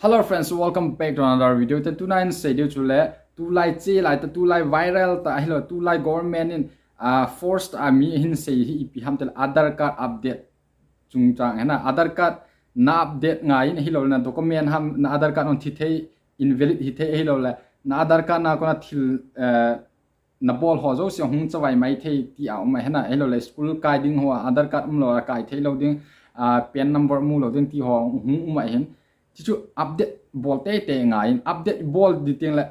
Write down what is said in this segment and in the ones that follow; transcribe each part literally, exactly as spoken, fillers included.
Hello friends, welcome back to another video. Te tuna in sei diu chu le, tulai che lai ta, tulai viral ta, ahilou, tulai government in, ah, force ta mi hin sei hi ipi ham tile Aadhaar card update chungchang hi na, Aadhaar card na update ngai in ahilou le na document ham na Aadhaar card hon thi thei, invalid hi thei ahilou le, na Aadhaar card na kona thil, eh, na bol ho jouse hung chavai mai thei ti a um ahi na, ahilou le school kai ding ho Aadhaar card umlou a kai thei lou ding, ah, PAN number umlou ding ti ho hung um ahin. Chuchu update bol teitei ngai in, update bol di teng le,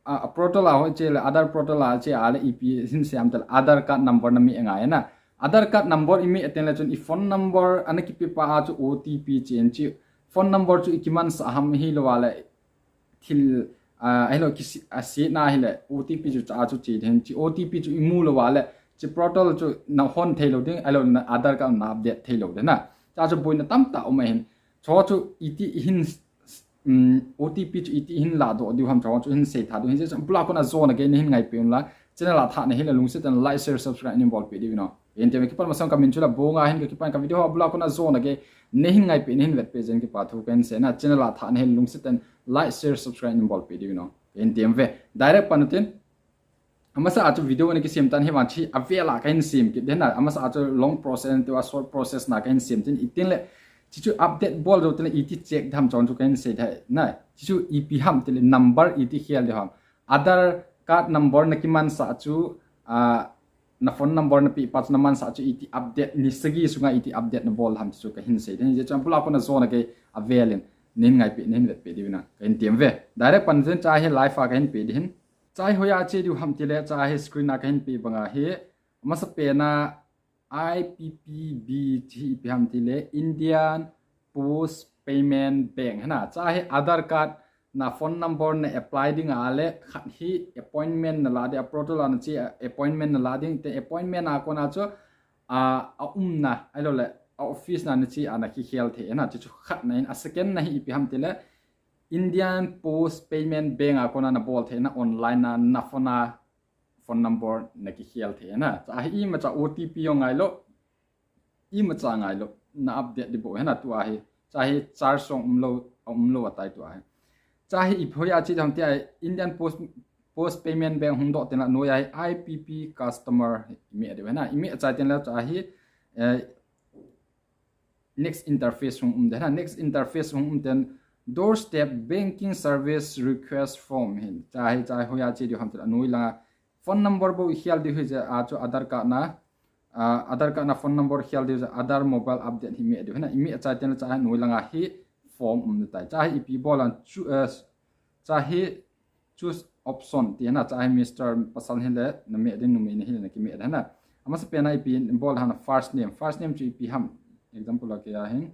ah, portal a ho che le, Aadhaar portal a che a le ipi hin sei ham tile Aadhaar card number na meh ngai na. Aadhaar card number i meh teng le chun i phone number ana kipe pa a chu O T P che in chi. Phone number chu i kimansah ham hilou a le thil, ah, ahilou kisi, a si na hile, O T P chu cha chu che ding, chi O T P chu i mu lou a le, chi portal chu na hon thei lou ding, ahilou na Aadhaar card na update thei lou ding na. Cha chu boina tamtah um ahin. Chu chu iti hin, um, O T P chu iti hin ladoh diu ham chu chu hin sei tha diu hin, chu bula kona jona gei na hin ngai peh un la, channel a thah na hile lungset in like, share, subscribe nin bol peh diu no. Ken ti ve kipan masang ka min chu la bonga hin ka kipan ka video ho bula kona jona gei na hin ngai peh na hin vet peh jeng kipa thu ka hin sei na, channel a thah na hile lungset in like, share, subscribe nin bol peh diu no. Ken ti ve direct pan u tin. Amasa a chu video na kisem tan hi vang chi a vela ka hin sem kit den na. Amasa a chu long process ti a short process na ka hin sem tin itin le. Chuchu update bol jou tin le iti check dam chon chu ka hin sei thei na. Chuchu ipi ham tile number iti khel diu ham. Aadhaar card number na kimansah chu, ah, na phone number na pe pa chu na mansah chu iti update ni sagi sunga iti update na bol ham chu ka hin sei. Then je chan bula kona jona gei a velin nin ngai peh nin vet peh diu na. Ka hin ti ve. Direct pan zen cha hi live a ka hin peh di hin. Cha hi hoiya che diu ham tile cha hi screen a ka hin peh banga hi. Masa pen a I P P B chi ipi ham tile Indian Post Payment Bank hi na. Cha hi Aadhaar card na phone number na apply ding a le khat hi appointment na la ding a portal a na che a appointment na la ding te appointment a kona chu a, a umna ahilou le a office na na che a na kikhel thei na chu chu khat na in a second na hi ipi ham tile Indian Post Payment Bank a kona na bol thei na online na na phone a phone number na kikhel thei na. Cha hi imacha O T P jong ngai lou. Imacha ngai lou. Na update di bou hi na tua hi. Cha hi charge jong umlou, umlou a tai tua hi. Cha hi ipi hoiya che ham tia Indian Post, Post Payment Bank hung doh teng la noiya hi I P P customer i meh diu hi na. I meh chai teng la cha hi, eh, next interface hung um den na. Next interface hung um ten doorstep banking service request form hin. Cha hi, cha hi hoiya che diu ham tile a noi langa phone number bou i khel diu hi je a chu Aadhaar card na, ah, Aadhaar card na phone number khel diu je Aadhaar mobile update hi meh diu hi na. I meh chai teng la cha hi noi langa hi form um na tai. Cha hi ipi bol a chu, eh, cha hi choose option ti hi na, cha hi Mister pasal hile na meh ding, numei na hile na kimeh ding hi na. Amasa pen a ipi bol ham na first name. First name chu ipi ham. Example a kei a hin.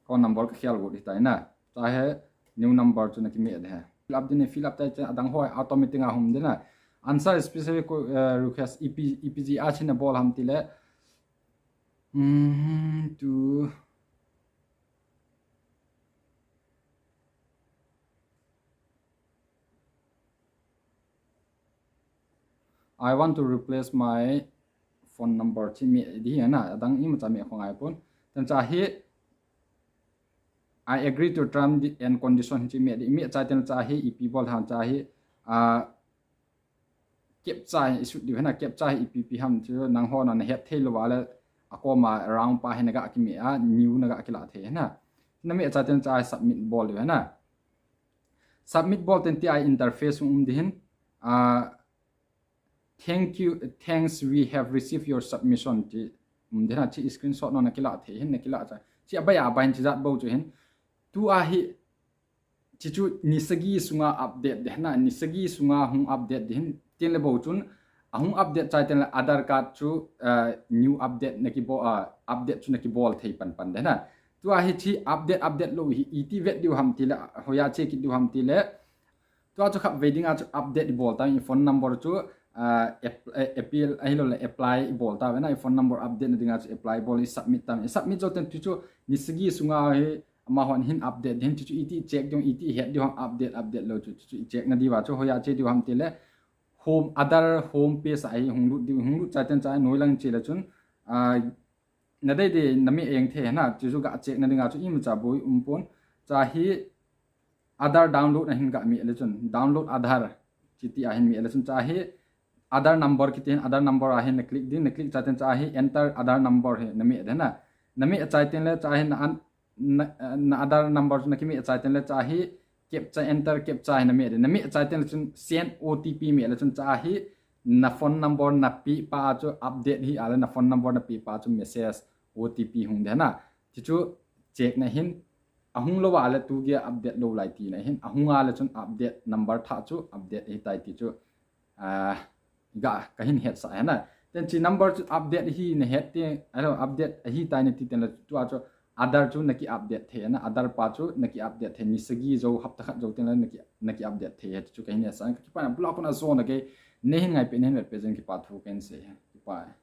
Ko number ka khel got hi tai na. Cha hi new number chu na kimeh ding hi. Fill up ding, fill up tai chen adang ho automatic a hum ding na. Answer specific, eh, request ipi, ipi ji a china bol ham tile. Mm, tu. I want to replace my phone number. Chi meh di hi na, adang imacha meh khongai pon. Then cha hi, I agree to term and condition chi meh di, meh chai teng cha hi, ipi bol ham cha hi, ah, captcha hi i sut diu hi na, captcha hi ipi ipi ham chu nangho na na het thei lou a le a koma round pa hi na ga kimeh a, new na ga kila thei hi na. Na meh chai teng cha hi submit bol diu hi na. Submit bol teng tia interface um di hin, ah, thank you, thanks, we have received your submission chi um di na, chi screenshot no na kila thei hin, na kila cha. Chi abai abai hin chi jat bou chu hin. Tua hi Chuchu ni sagi sunga update di na, ni sagi sunga hung update di hin, tin le bou chun, a hung update chai teng le Aadhaar card chu, eh, new update na kibol, ah, update chu na kibol thei pan pan di na. Tua hi chi update, update lou hi, iti vet diu ham tile, hoiya che kit diu ham tile. Tua chu khatvei dinga chu update i bol ta, i phone number chu, ah, app-, eh, appeal, ahilou le apply i bol ta, ve na, i phone number update na dinga chu apply bol i submit ta, i submit jou teng chuchu, ni sagi sunga hi, Amahon hin update ding, chuchu iti check ding, iti het ding, update, update lou chu, chuchu i check na diuva chu, hoiya che diu ham tile, home, Aadhaar home page a hi hung lut diu, hung lut chai teng cha noi lang che le chun, ah, nadei dei nameh jeng thei na, chuchu ga check na dinga chu imacha boi umpon. Cha hi Aadhaar download ahin ga meh le chun, download Aadhaar chiti ahin meh le chun, cha hi Aadhaar number kiti hin, Aadhaar number ahin na click ding, na click chai teng cha hi enter Aadhaar number hi nameh ding na. Nameh chai teng le cha hi na, na, na Aadhaar number chu nakimeh chai teng le cha hi captcha, enter captcha hi nameh ding. Nameh chai teng le chun send O T P meh le chun cha hi na phone number napeh pa chu update hi a le na phone number napeh pa chu message O T P hung ding na. Chuchu check na hin, ahung lou a le tu gei update lou lai tina hin, ahung a le chun update number thah chu update hitai ti chu ga kahin hetsah hi na. Then chi number chu update hi nahet teng, update ahitai nati teng le tua chu Aadhaar chu naki update thei na, Aadhaar pa chu naki update thei, ni sagi jou, hapta khat jou teng le naki, naki update thei hi chu kahin hetsah. Kakipah na, block na jo na kei, nahin ngai peh, nahin vet peh jeng, kipa thu kahin sei hi, kipa.